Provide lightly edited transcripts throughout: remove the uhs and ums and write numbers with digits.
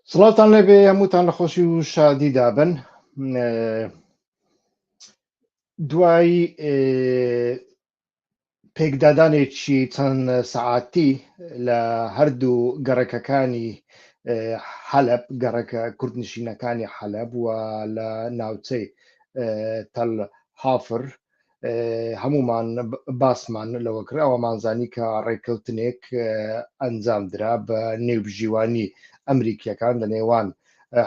سڵاوتان لێبێ هەمووتان لە خۆشی و شادیدا بن. دوای پێکدادانێکی چەند سەعاتی لە هەردوو گەڕەکەکانی حەلەب، گەڕەکە کوردنشینەکانی حەلەب و لە ناوچەی تەل حافر، هەمومان باسمان لەوە کرد، ئەوەمان زانی کە ڕێککەوتنێک ئەنجام درا بە نێوبژیوانی ئەمریکیەکان لە نێوان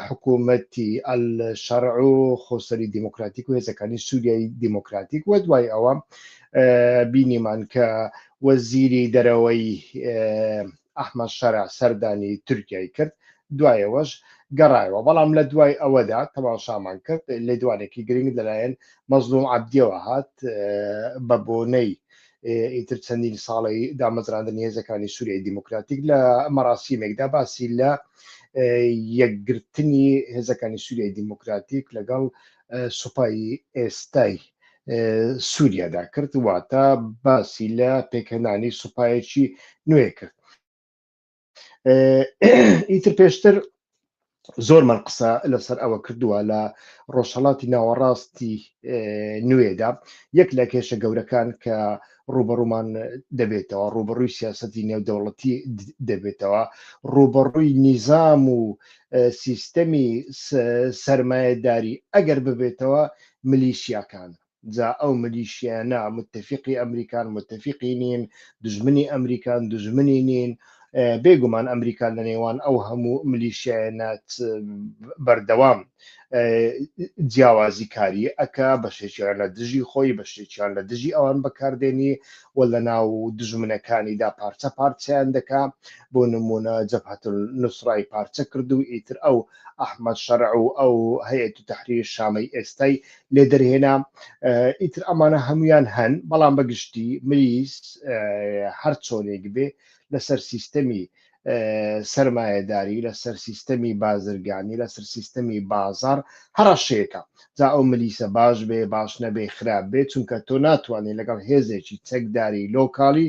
حکوومەتی ئەلشەرع و خۆسەری دیموکراتیک و هێزەکانی سووریای دیموکراتیک و دوای ئەوە بینیمان کە وەزیری دەرەوەی ئەحمەد شەرع سەردانی تورکیای کرد، دوایەوەش گەڕایەوە، بەڵام لە دوای ئەوەدا تەماشامان کرد لێدوانێکی گرنگ لەلایەن مەزلوم عەبدیەوە هات بە بۆنەی ئیتر چەندین ساڵەی دامەزراندنی هێزەکانی سووریای دیموکراتیک لە مەراسیمێکدا باسی لە یەکگرتنی هێزەکانی سووریای دیموکراتیک لەگەڵ سوپای ئێستای سووریادا کرد، واتە باسی لە پێکهێنانی سوپایەکی نوێ کرد. ئیتر پێشتر زۆرمان قسە لەسەر ئەوە کردووە لە ڕۆژهڵاتی ناوەڕاستی نوێدا یەک لە کێشە گەورەکان کە ڕوبەڕومان دەبێتەوە، ڕوبەڕووی سیاستی نێودەوڵەتی دەبێتەوە، ڕوبەڕووی نیزام و سیستەمی سەرمایەداری ئەگەر ببێتەوە ملیشیاکان. جا ئەو ملیشیانە متفقی ئەمریکان متفقی نین، دژمنی ئەمریکان دژمنی نین. بێگومان ئەمریکا لە نێوان ئەو هەموو ملیشیانە بەردەوام جیاوازی کاری ئەکا، بەشێکیان لە دژی خۆی، بەشێکیان لە دژی ئەوان بەکاردێنی و لە ناو دژمنەکانیدا پارچە پارچەیان دەکا. بۆ نمونە جەبهەت نوسرای پارچە کرد و ئیتر ئەو ئەحمەد شەرع و ئەو هەیئەت تەحریر شامەی ئێستای لێ دەرهێنا. ئیتر ئەمانە هەمویان هەن، بەڵام بەگشتی ملیس هەر چۆنێک بێ لەسەر سیستەمی سەرمایەداری، لەسەر سیستەمی بازرگانی، لەسەر سیستەمی بازار هەڕەشەیەکە. جا ئەو ملیسە باش بێ باش نەبێ خراپ بێ، چونکە تۆ ناتوانێت لەگەڵ هێزێکی چەکداری لۆکاڵی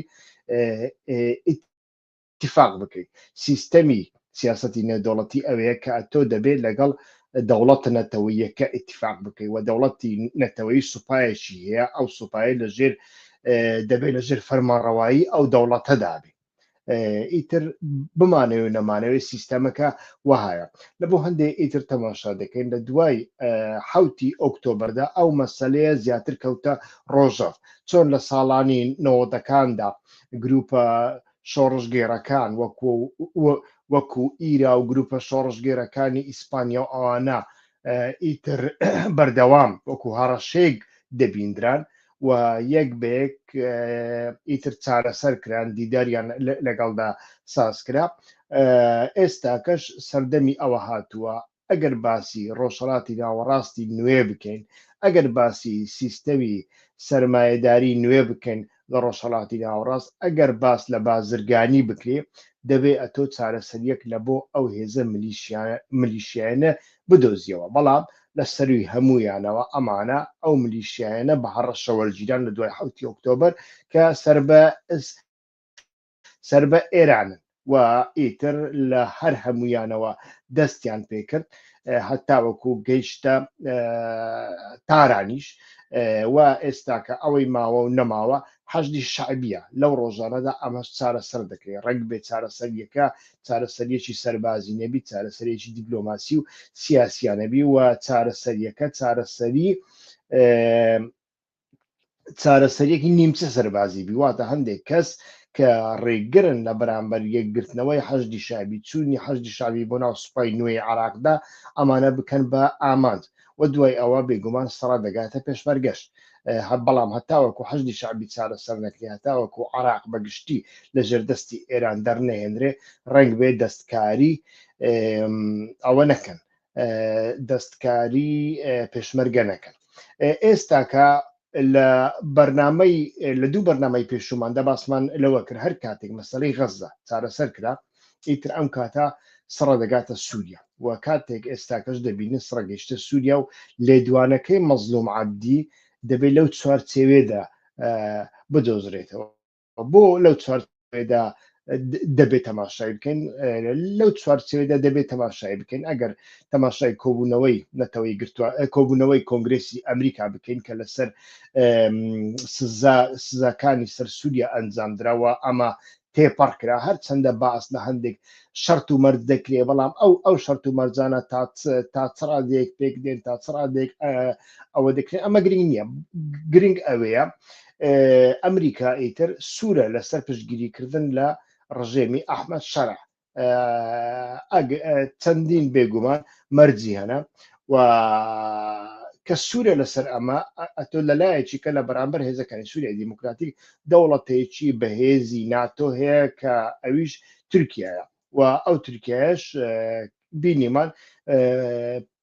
ئیتیفاق بکەیت. سیستەمی سیاسەتی نێودەوڵەتی ئەوەیە کە ئەتۆ دەبێت لەگەڵ دەوڵەتە نەتەوەییەکە ئیتیفاق بکەیت و دەوڵەتی نەتەوەیی سوپایەکی هەیە، ئەو سوپایە لەژێر دەبێت لەژێر فەرمانڕەوایی ئەو دەوڵەتەدا بێ. ئیتر بمانەوێ و نەمانەوێ سیستەمەکە وەهایە. لە بۆ هەندێ ئیتر تەماشا دەکەین لە دوای حوتی ئۆکتۆبەردا ئەو مەسەلەیە زیاتر کەوتە ڕۆژەڤ. چۆن لە ساڵانی نەوەدەکاندا گروپە شۆڕشگێڕەکان وەکو وەکو ئیرا و گروپە شۆڕشگێرەکانی ئیسپانیا و ئەوانە ئیتر بەردەوام وەکو هەڕەشەیەک دەبیندران و یەک بە یەک ئیتر چارەسەر کران، دیداریان لەگەڵدا ساز کرا. ئێستاکەش سەردەمی ئەوە هاتووە ئەگەر باسی ڕۆژهەڵاتی ناوەڕاستی نوێ بکەین، ئەگەر باسی سیستەمی سەرمایەداری نوێ بکەین لە ڕۆژهەڵاتی ناوەڕاست، ئەگەر باس لە بازرگانی بکرێ، دەبێ ئەتۆ چارەسەرییەک لە بۆ ئەو هێزە ملیشیایانە بدۆزیەوە. بەڵام لە سەرووی هەموویانەوە ئەمانە ئەو ملیشیایانە بە هەڕەشە وەرگیران لە دوای حەوتی ئۆکتۆبەر کە سەر بە سەر بە ئێرانن و ئیتر لە هەر هەموویانەوە دەستیان پێکرد هەتاوەکو گەیشتە تارانیش و ئێستاکە ئەوەی ماوە و نەماوە حەشدی شەعبیە. لەو ڕۆژانەدا ئەمەش چارەسەر دەکرێت، ڕەنگ بێ چارەسەریەکە چارەسەریەکی سەربازی نەبی، چارەسەریەکی دیپلۆماسی و سیاسیانە بی و چارەسەریەکە چارەسەری چارەسەریەکی نیمچە سەربازی بی، واتە هەندێک کەس کە ڕێگرن لە بەرامبەر یەکگرتنەوەی حەشدی شەعبی، چوونی حەشدی شەعبی بۆ ناو سوپای نوێی عێراقدا، ئەمانە بکەن بە ئامانج و دوای ئەوە بێگومان سەڕا دەگاتە پێشمەرگەش. بەڵام هەتاوەکو حەشدی شەعبی چارەسەر نەکرێ، هەتاوەکو عێراق بە گشتی لە ژێر دەستی ئێران دەرنەهێنرێ، ڕەنگ بێ دەستکاری ئەوە نەکەن، دەستکاری پێشمەرگە نەکەن. ئێستاکە لە بەرنامەی لە دوو بەرنامەی پێشووماندا باسمان لەوە کرد هەر کاتێک مەسەلەی غەززە چارەسەر کرا ئیتر ئەم کاتە سڕە دەگاتە سووریا و کاتێک ئێستاکەش دەبینن سڕە گەیشتە سووریا و لێدوانەکەی مەزلوم عەبدی دەبێت لەو چوارچێوێدا بدۆزرێتەوە. بۆ لەو چوارچێوەیەدا دەبێت تەماشای بکەین لەو چوارچێوەدا دەبێت تەماشای بکەین ئەگەر تەماشای کۆبوونەوەی نەتەوەی گرتووە کۆبوونەوەی کۆنگرسی ئەمریکا بکەین کە لەسەر سزا سزاکانی سەر سووریا ئەنجام دراوە ئەمە تێپەڕ کرا هەرچەندە باس لە هەندێک شەرت و مەرج دەکرێ بەڵام ئەو ئەو شەرت و مەرجانە تا تا چ ڕادەیەک پێک دێن تا چ ڕادەیەک ئەوە دەکرێت ئەمە گرنگ نییە گرنگ ئەوەیە ئەمریکا ئیتر سوورە لەسەر پشتگیریکردن لە ڕژێمی ئەحمەد شەرع چەندین بێگومان مەرجی هەنە و کە سوورە لەسەر ئەمە ئەتۆ لەلایەکی کە لە بەرامبەر هێزەکانی سووریای دیموکراتیک دەوڵەتێکی بەهێزی ناتۆ هەیە کە ئەویش تورکیایە و ئەو تورکیایش بینیمان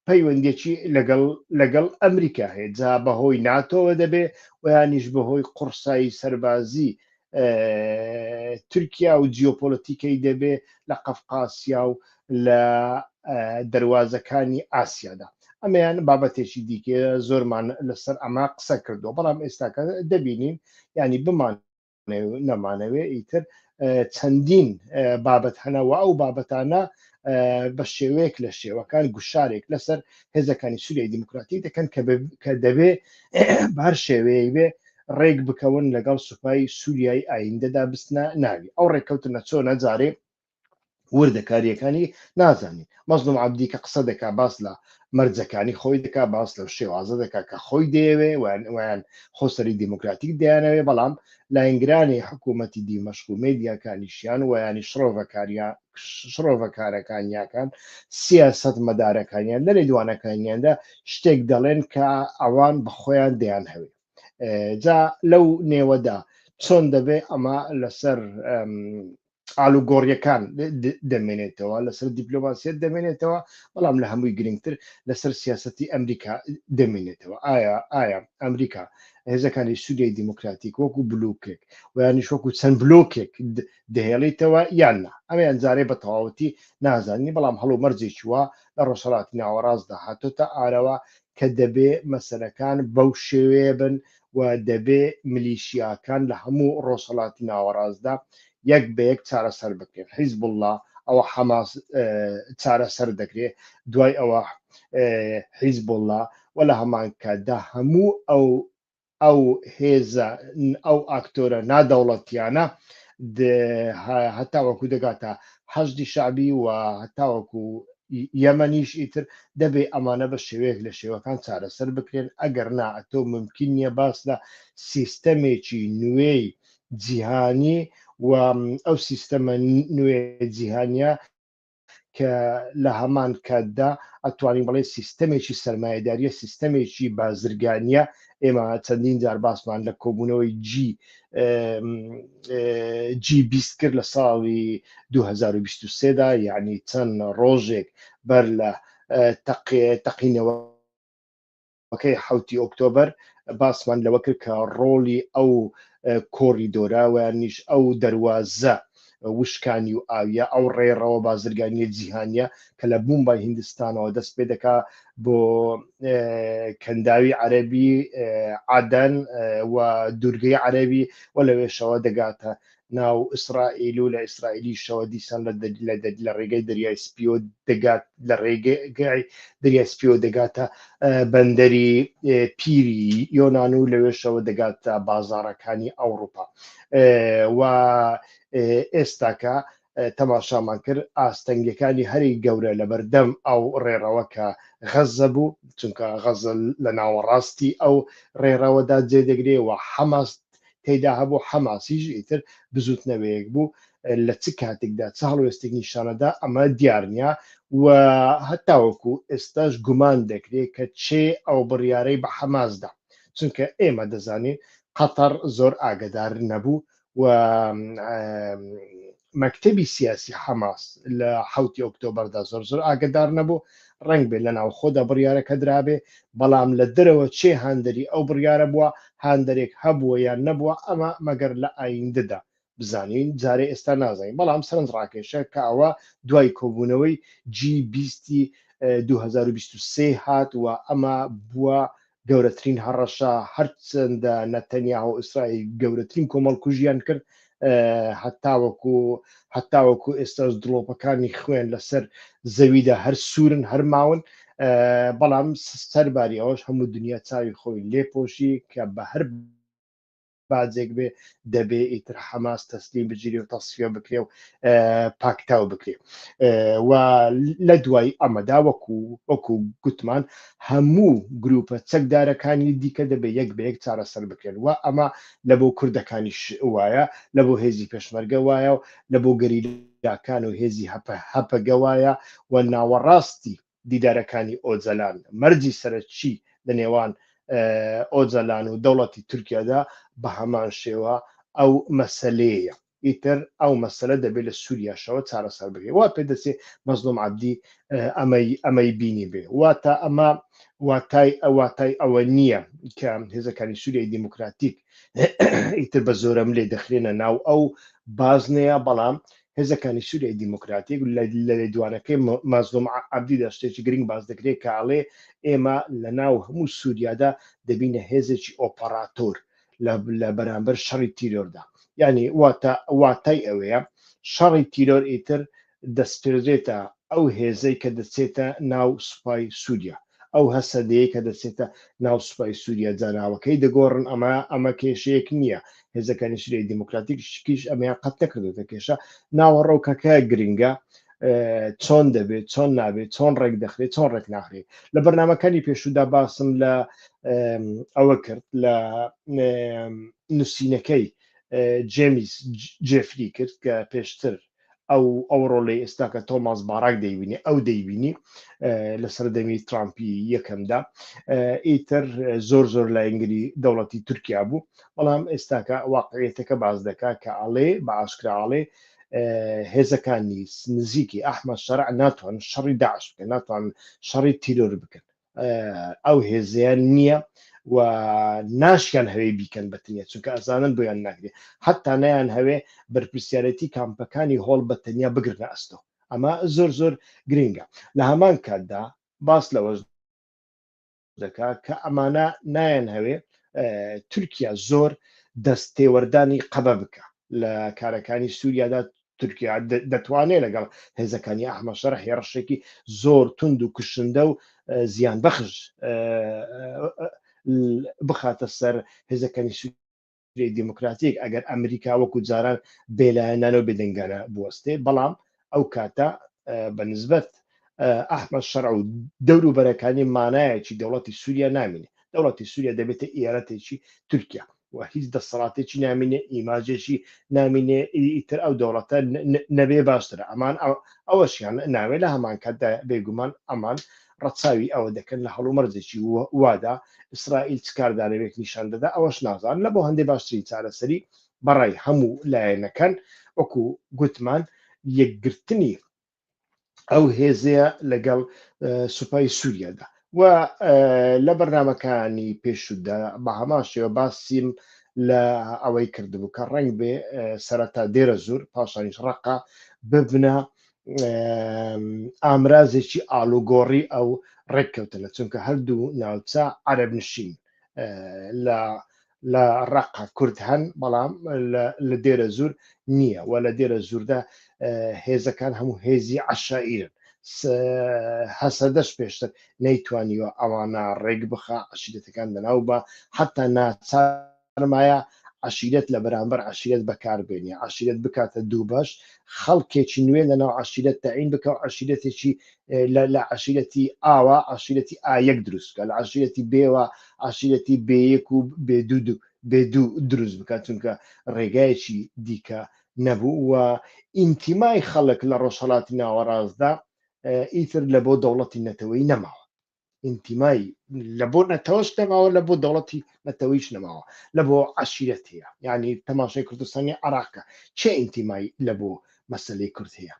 پەیوەندیەکی لەگەڵ لەگەڵ ئەمریکا هەیە جا بەهۆی ناتۆوە دەبێ و یانیش بەهۆی قوڕسایی سەربازی تورکیا و جیۆپۆلەتیکەی دەبێ لە قەفقاسیا و لە دەروازەکانی ئاسیادا ئەمەیان بابەتێکی دیکە زۆرمان لەسەر ئەمە قسە کردووە بەڵام ئێستاکە دەبینین ینی بمان نەمانەوێ ئیتر چەندین بابەت هەنەوە ئەو بابەتانە بە شێوەیەک لە شێوەکان گوشارێک لەسەر هێزەکانی سووریای دیموکراتی دەکەن کە دەبێ بار شێوەیەک بێ ڕێک بکەون لەگەڵ سوپای سووریای ئایندەدا بستنە ناوی ئەو ڕێککەوتنە چۆنە جارێ وردەکارییەکانی نازانین. مەزڵوم عەبدی کە قسە دەکا باس لە مەرجەکانی خۆی دەکا، باس لەو شێوازە دەکا کە خۆی دەیەوێ ویان خۆسەری دیموکراتیک دەیانەوێ، بەڵام لاینگرانی حکوومەتی دیمەشق و مێدیاکانیشیان ویانی شڕۆڤەکارەکانیاکان سیاسەتمەدارەکانیان لە لێدوانەکانیاندا شتێک دەڵێن کە ئەوان بە خۆیان دەیانهەوێ. جا لەو نێوەدا چۆن دەبێ ئەمە لەسەر ئالوگۆڕیەکان دەمێنێتەوە لەسەر دیپلۆماسیەت دەمێنێتەوە بەڵام لە هەمووی گرنگتر لەسەر سیاستی ئەمریکا دەمێنێتەوە ئایا ئایا ئەمریکا هێزەکانی سووریای دیموکراتیک وەکو بلوکێک ویانیش وەکو چەند بلۆکێک دەهێڵیتەوە یان نا ئەمەیان جارێ بە تەواوەتی نازانین بەڵام هەڵو مەرجێکی وا لە ڕۆژهەڵاتی ناوەڕاستدا هاتۆتە ئارەوە کە دەبێ مەسەلەکان بەو شێوەیە بن و دەبێ ملیشیاکان لە هەموو ڕۆژهەڵاتی ناوەڕاستدا یەک بە یەک چارەسەر بکرێن حیزبوڵڵا ئەوە حەماس چارەسەر دەکرێت دوای ئەوە حیزبوڵڵا و لە هەمان کاتدا هەموو ئەو ئەو هێزە ئەو ئاکتۆرە نادەوڵەتیانە هەتاوەکو دەگاتە حەشدی شەعبی و هەتاوەکو یەمەنیش ئیتر دەبێ ئەمانە بە شێوەیەک لە شێوەکان چارەسەر بکرێن ئەگەر نا ئەتۆ ممکن نییە باس لە سیستەمێکی نوێی جیهانی و ئەو سیستەمە نوێ جیهانیە کە لە هەمان کاتدا ئەتوانین بڵێ سیستەمێکی سەرمایەداریە سیستەمێکی بازرگانیە ئێمە چەندین جار باسمان لە کۆبوونەوەی جی جی 20 کرد لە ساڵی 2023 دا یعنی چەند ڕۆژێک بەر لە تەقینەوە ەکەی حەوتی ئۆکتۆبەر باسمان لەوە کرد کە ڕۆڵی ئەو کۆریدۆرە ویانیش ئەو دەروازە وشکانی و ئاویە ئەو ڕێڕەوە بازرگانیە جیهانیە کە لە بومبای هیندستانەوە دەست پێ دەکا بۆ کەنداوی عەربی عادەن و دوورگەی عەربی و لەوێشەوە دەگاتە ناو ئیسرائیل و لە ئیسرائیلیشەوە دیسان لە لە ڕێگەی دەریای سپیەوە دەگات لە ڕێگەی دەریای سپیەوە دەگاتە بەندەری پیری یۆناان و لەوێشەوە دەگاتە بازارەکانی ئەوروپا و ئێستاکە تەماشامان کرد ئاستەنگەکانی هەری گەورە لەبەردەم ئەو ڕێڕەوە کە غەزە بوو چونکە غەزە لە ناوەڕاستی ئەو ڕێڕەوەدا جێ دەگرێ و حەماس تێیدا هەبوو، حەماسیش ئیتر بزووتنەوەیەک بوو، لە چ کاتێکدا چ هەڵوێستێک نیشانەدا ئەمە دیار نییە و هەتاوەکو ئێستاش گومان دەکرێت کە چێ ئەو بڕیارەی بە حەماس دا، چونکە ئێمە دەزانین قەتەر زۆر ئاگەدار نەبوو و مەکتەبی سیاسی حەماس لە حەوتی ئۆکتۆبەردا زۆر زۆر ئاگدار نەبوو ڕەنگ بێت لە ناوخۆدا بڕیارەکە درابێ بەڵام لە دەرەوە چێ هاندەری ئەو بڕیارە بووە هاندەرێک هەبووە یان نەبووە ئەمە مەگەر لە ئایندەدا بزانین جارێ ئێستا نازانین بەڵام سەرنج ڕاکێشە کە ئەوە دوای کۆبوونەوەی جی بیستی 2023 هات و ئەمە بووە. گەورەترین هەڕەشە، هەرچەندە نەتەنیاهۆ و ئیسرائیل گەورەترین کۆمەڵکوژیان کرد، هەتاوەکو هەتاوەکو ئێستاش دڵۆپەکانی خوێن لەسەر زەویدا هەر سوورن هەر ماون، بەڵام سەرباری ئەوەش هەموو دنیا چاوی خۆی لێپۆشی کە بە هەر باجێک بێ دەبێ ئیتر حەماس تەسلیم بگیرێ و تەسفیە بکرێ و پاکتاو بکرێ و لە دوای ئەمەدا وەکو وەکو گوتمان هەموو گروپە چەکدارەکانی دیکە دەبێ یەک بە یەک چارەسەر بکرێن و ئەمە لە بۆ کوردەکانیش وایە، لە بۆ هێزی پێشمەرگە وایە و لە بۆ گەریلاکان و هێزی هەپەگە وایە و ناوەڕاستی دیدارەکانی ئۆجەلان مەرجی سەرەکی لە نێوان ئۆجەلان و دەوڵەتی تورکیادا بە هەمان شێوە ئەو مەسەلەیە. ئیتر ئەو مەسەلە دەبێت لە سووریاشەوە چارەسەر بکرێت. وا پێدەچێ مەزلوم عەبدی ئەمەی ئەمەی بینی بێ. واتە ئەمە واتای واتای ئەوە نییە کە هێزەکانی سووریای دیموکراتیک ئیتر بە زۆرەملێ دەخرێنە ناو ئەو بازنەیە، بەڵام هێزەکانی سووریای دیموکراتیک لە لێدوانەکەی مەزلوم عەبدیدا شتێکی گرنگ باس دەکرێت کە ئەڵێ ئێمە لە ناو هەموو سووریادا دەبینە هێزێکی ئۆپەراتۆر لە بەرامبەر شەڕی تیرۆردا، یعنی واتای ئەوەیە شەڕی تیرۆر ئیتر دەسپێردرێتە ئەو هێزەی کە دەچێتە ناو سوپای سووریا، ئەو هەسەدەیە کە دەچێتە ناو سوپای سووریا جاناوەکەی دەگۆڕن، ئەمە ئەمە کێشەیەک نییە، هێزەکانی سووریای دیموکراتیک شکیش ئەمەیان قەت نەکردوێتە کێشە. ناوەڕۆکەکە گرنگە، چۆن دەبێت، چۆن نابێت، چۆن ڕێک دەخرێت، چۆن ڕێک ناخرێت. لە بەرنمەکانی پێشوودا باسم لە ئەوە کرد لە نووسینەکەی جێمیس جێفری کرد کە پێشتر ئەو ئەو ڕۆڵەی ئێستا کە تۆماس باراک دەیبینی ئەو دەیبینی لە سەردەمی ترامپی یەکەمدا ئیتر زۆر زۆر لاینگری دەوڵەتی تورکیا بوو، بەڵام ئێستاکە واقعیەتەکە باز دەکا کە ئاڵێ بە ئاشکراڵێ هێزەکانی نزیکی ئەحمەد شەرع ناتوان شەڕی داعش بکەن، ناتوان شەڕی تیرۆر بکەن، ئەو هێزیان نییە و ناشیان هەوێ بیکەن بە تەنیا، چونکە ئەزانن بۆیان ناکرێت، حتا نیان هەوێ بەرپرسیارەتی کامپەکانی هۆڵ بە تەنیا بگرنە ئەستۆ. ئەمە زۆر زۆر گرنگە. لە هەمان کاتدا باس لەوەش دەکا کە ئەمانە نایەن هەوێ تورکیا زۆر دەست تێوەردانی قەبە بکە لە کارەکانی سووریادا. تورکیا دەتوانێت لەگەڵ هێزەکانی ئەحمەد شەرع هێڕشێکی زۆر توند و کوشندە و زیان بەخش بخاتە سەر هێزەکانی سووریای دیموکراتیک ئەگەر ئەمریکا وەکو جاران بێلایەنانە و بێدەنگانە بوەستێ، بەڵام ئەو کاتە بە نسبەت ئەحمەد شەرع و دەور و بەرەکانی مانایەکی دەوڵەتی سووریا نامینێ. دەوڵەتی سووریا دەبێتە ئیارەتێکی تورکیا و هیچ دەسەڵاتێکی نامینێ، ئیماجێکی نامینێ، ئیتر ئەو دەوڵەتە نەبێ باشترە. ئەمان ئەوەشیان ناوێ. لە هەمان کاتدا بێگومان ئەمان ڕەچاوی ئەوە دەکەن لە هەڵومەرجێکی وادا ئیسرائیل چ کاردانەوەیەک نیشان دەدا ئەوەش نازان. لە بۆ هەندێ باشترین چارەسەری بەڕای هەموو لایەنەکان وەکو گوتمان یەکگرتنی ئەو هێزەیە لەگەڵ سوپای سووریادا. و لە بەرنمەکانی پێشودا بە هەمان شێوە باسیم لە ئەوەی کردبوو کە ڕەنگ بێ سەرەتا دێرە زۆر پاشانیش ڕقا ببنە ئامرازێکی ئالوگۆڕی ئەو ڕێککەوتنە، چونکە هەردوو ناوچە عەرەب نشین، لە لە ڕەقە کورد هەن بەڵام لە دێرە زور نییە و لە دێرە زوردا هێزەکان هەموو هێزی عەشائیرن. هەسەدەش پێشتر نەیتوانیوە ئەوانە ڕێک بخا، عەشیرەتەکان لەناو بە، حتا ناچارمایە عەشیرەت لە بەرامبەر عەشیرەت بەکاربێنێ، عەشیرەت بکاتە دوو بەش، خەڵکێکی نوێ لەناو عەشیرەت تەعین بکە و عەشیرەتێکی لە عەشیرەتی ئاوە عەشیرەتی ئا یەک دروست بکە، لە عەشیرەتی بێوە عەشیرەتی بێ یەک و بێ دوو بێ دوو دروست بکە، چونکە ڕێگایەکی دیکە نەبوو و ئینتیمای خەڵک لە ڕۆژهەڵاتی ناوەڕاستدا ئیتر لە بۆ دەوڵەتی نەتەوەی نەماوە. ئینتیمای لە بۆ نەتەوەش نەماوە، لە بۆ دەوڵەتی نەتەوەیش نەماوە، لە بۆ عەشیرەت هەیە. یعنی تەماشای کوردستانی عراقە چه ئینتیمای لە بۆ مەسەلەی کورد هەیە؟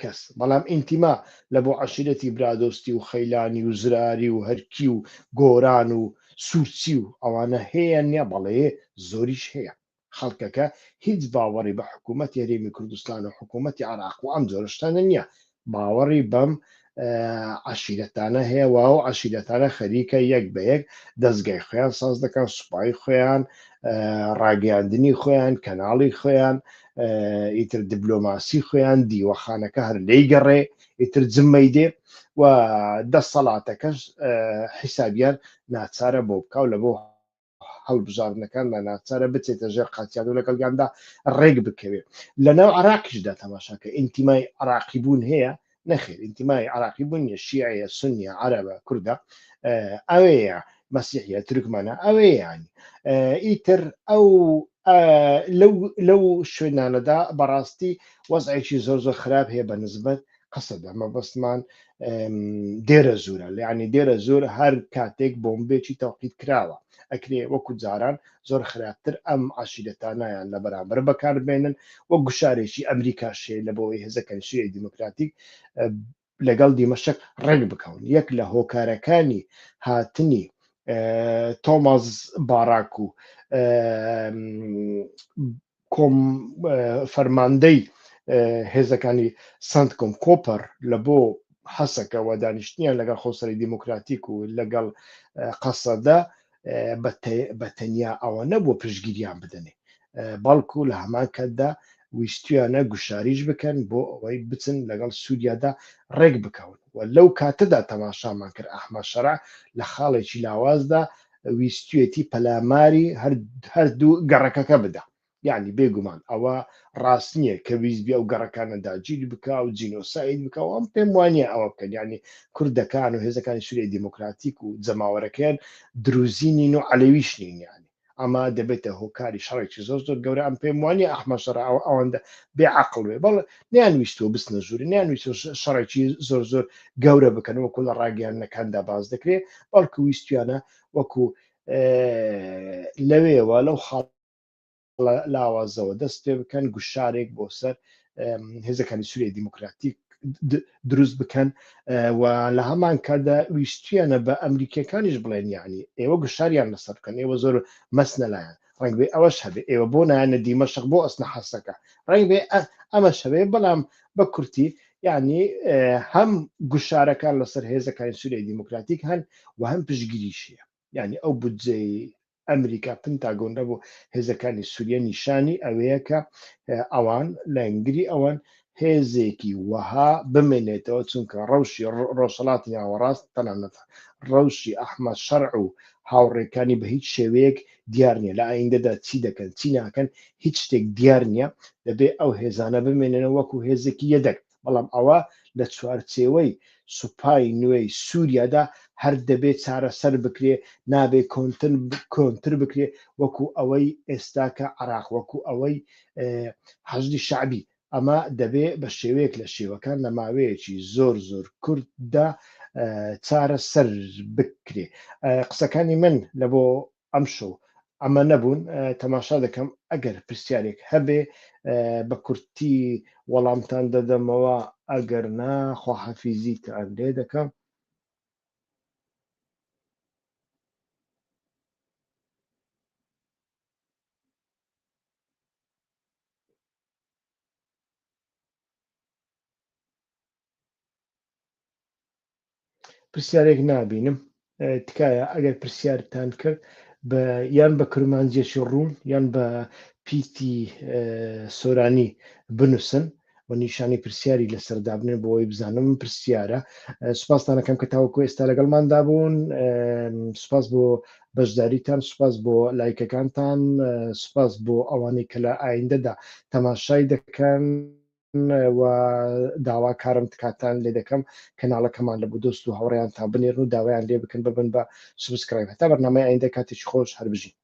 کەس. بەڵام ئینتیما لە بۆ عەشیرەتی برادۆستی و خەیلانی و زراری و هەرکی و گۆران و سورچی و ئەوانە هەیە نیە؟ بەڵێ زۆریش هەیە. خەڵکەکە هیچ باوەڕی بە حکوومەتی هەرێمی کوردستان و حکوومەتی عراق و ئەم جۆرە شتانە نییە، باوەڕی بەم عەشیرەتانە هەیە و ئەو عەشیرەتانە خەریکە یەک بە یەک دەستگای خۆیان ساز دەکەن، سوپای خۆیان، ڕاگەیاندنی خۆیان، کەناڵی خۆیان، ئیتر دیبلۆماسی خۆیان، دیوەخانەکە هەر لێی گەڕێ ئیتر جمەی دێ و دەسەڵاتەکەش حیسابیان ناچارە بۆ بکاو لە بۆ هەڵبژاردنەکاندا ناچارە بچێتە ژێر قاچیان و لەگەڵیاندا ڕێک بکەوێ. لەناو عراقیشدا تەماشاکە ئینتیمای عراقی بوون هەیە؟ نەخێر ئینتیمای عراقی بوون نیە، شیعەیە، سنیە، عەرەبە، کوردە، ئەوەیە مەسیحیە، تورکمانە، ئەوەیە یانی ئیتر ئەو لەو لەو شوێنانەدا بەڕاستی وەزعێکی زۆر زۆر خراپ هەیە بە نسبەت قەسەدە مەبەستمان دێرە زورە لەیانی دێرە زۆر هەر کاتێک بۆمبێکی تەوقیت کراوە ئەکرێ وەکو جاران زۆر خراپتر ئەم عشیرەتانیان لە بەرامبەر بەکاربێنن وە گوشارێکی ئەمریکا شێ لە بۆی هێزەکانی سوریای دیموکراتیک لەگەڵ دیمەشق ڕێک بکەون. یەک لە هۆکارەکانی هاتنی تۆماس باراک و کۆم فەرماندەی هێزەکانی سنتکۆم کۆپەر لە بۆ حەسەکە و دانیشتنیان لەگەڵ خۆسەری دیموکراتیک و لەگەڵ قەسەدە بە تەنیا ئەوە نەبووە پشتگیریان بدەنێ بەڵکو لە هەمان کاتدا ویستویانە گوشاریش بکەن بۆ ئەوەی بچن لەگەڵ سووریادا ڕێک بکەون و لەو کاتەدا تەماشامان کرد ئەحمەد شەرع لە خاڵێکی لاوازدا ویستویەتی پەلاماری هەردوو گەڕەکەکە بدا. یانی بێگومان ئەوە ڕاست نییە کە ویست بێ ئەو گەڕەکانە داگیر بکا و جینۆساید بکا و ئەم پێم وانە ئەوە بکەن، یعنی کوردەکان و هێزەکانی سووریای دیموکراتیک و جەماوەرەکەیان دروزی نین و عەلەویش نین، یعنی ئەمە دەبێتە هۆکاری شەڕێکی زۆر زۆر گەورە. ئەم پێم وانە ئەحمەد شەڕ ئەوەندە بێ عەقڵ بێ، بەڵێ نیان ویستوە بچنە ژووری، نیان ویستوە شەڕێکی زۆر زۆر گەورە بکەن وەکو لە ڕاگەیاندنەکاندا باس دەکرێ، بەڵکو ویستویانە وەکو لەوێوە لەو خاڵ لاوازەوە دەست پێ بکەن، گوشارێک بۆ سەر هێزەکانی سووریای دیموکراتیک دروست بکەن و لە هەمان کاتدا ویستویانە بە ئەمریکیەکانیش بڵێن یعنی ئێوە گوشاریان لەسەر بکەن، ئێوە زۆر مەسنە لایەن، ڕەنگ بێ ئەوەش هەبێ ئێوە بۆ نایەنە دیمەشق بۆ ئەسنە حەسەکە، ڕەنگ بێ ئەمەش هەبێ، بەڵام بە کورتی یعنی هەم گوشارەکان لەسەر هێزەکانی سووریای دیموکراتیک هەن و هەم پشتگیریش هەیە. یعنی ئەو بودجەی ئەمریکا پنتاگۆن لە بۆ هێزەکانی سووریە نیشانی ئەوەیە کە ئەوان لایەنگری ئەوان هێزێکی وەها بمێنێتەوە، چونکە ڕەوشی ڕۆژهەڵاتی ناوەڕاست تەنانەت ڕەوشی ئەحمەد شەرع و هاوڕێکانی بە هیچ شێوەیەک دیار نییە لە ئایندەدا چی دەکەن چی ناکەن، هیچ شتێک دیار نییە. دەبێ ئەو هێزانە بمێننەوە وەکو هێزێکی یەدەگ، بەڵام ئەوە لە چوارچێوەی سوپای نوێی سووریادا هەر دەبێ چارەسەر بکرێ، نابێ کۆنتر بکرێ وەکو ئەوەی ئێستاکە عێراق، وەکو ئەوەی حەشدی شەعبی. ئەمە دەبێ بە شێوەیەک لە شێوەکان لە ماوەیەکی زۆر زۆر کورتدا چارەسەر بکرێ. قسەکانی من لە بۆ ئەمشەو ئەمە نەبوون، تەماشا دەکەم ئەگەر پرسیارێک هەبێ بە کورتی وەڵامتان دەدەمەوە، ئەگەر نا خواحافیزیتان لێ دەکەم. پرسیارێک نابینم، تکایە ئەگەر پرسیارتان کرد بە یان بە کرمانجیەکی ڕوون یان بە پیتی سۆرانی بنووسن و نیشانی پرسیاری لەسەر دابنێن بۆ ئەوەی بزانم پرسیارە. سوپاستانەکەم کە تاوەکو ئێستا لەگەڵماندا بوون. سوپاس بۆ بەشداریتان، سوپاس بۆ لایکەکانتان، سوپاس بۆ ئەوانەی کە لە ئایندەدا تەماشای دەکەن و داواکارم تکاتان لێ دەکەم کەناڵەکەمان لە بۆ دۆست و هاوڕێیانتان بنێرن و داوایان لێ بکەن ببن بە subscribe. هەتا بەرنامەی ئایندە کاتێکی خۆش، هەر بژین.